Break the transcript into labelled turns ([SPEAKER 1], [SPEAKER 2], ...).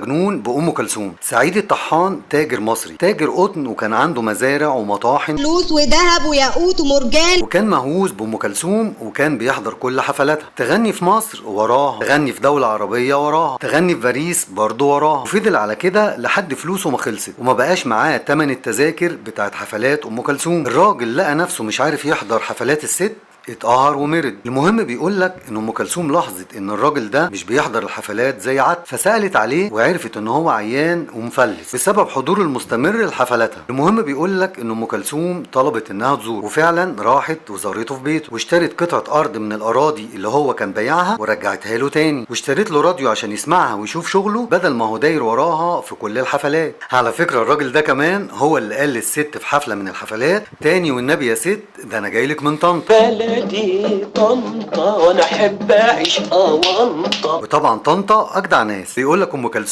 [SPEAKER 1] مجنون بأم كلثوم. سعيد الطحان تاجر مصري، تاجر قطن، وكان عنده مزارع ومطاحن،
[SPEAKER 2] فلوس وذهب وياقوت ومرجان،
[SPEAKER 1] وكان مهووس بأم كلثوم وكان بيحضر كل حفلاتها. تغني في مصر وراها، تغني في دولة عربية وراها، تغني في باريس برضه وراها، وفضل على كده لحد فلوسه ما خلصت وما بقاش معاه تمن التذاكر بتاعت حفلات أم كلثوم. الراجل لقى نفسه مش عارف يحضر حفلات الست، اتقهر ومرض. المهم بيقول لك ان ام كلثوم لاحظت ان الراجل ده مش بيحضر الحفلات زي عادته، فسالت عليه وعرفت ان هو عيان ومفلس بسبب حضوره المستمر لحفلاتها. المهم بيقول لك ان ام كلثوم طلبت انها تزوره، وفعلا راحت وزارته في بيته، واشترت قطعه ارض من الاراضي اللي هو كان بايعها ورجعتها له تاني، واشترت له راديو عشان يسمعها ويشوف شغله بدل ما هو داير وراها في كل الحفلات. على فكرة الراجل ده كمان هو اللي قال للست في حفلة من الحفلات: تاني والنبي يا ست، ده انا جايلك من طنطا،
[SPEAKER 3] بلدي طنطا وانا احب اعيش اونطه.
[SPEAKER 1] وطبعا طنطا اجدع ناس. بيقول لك ام كلثوم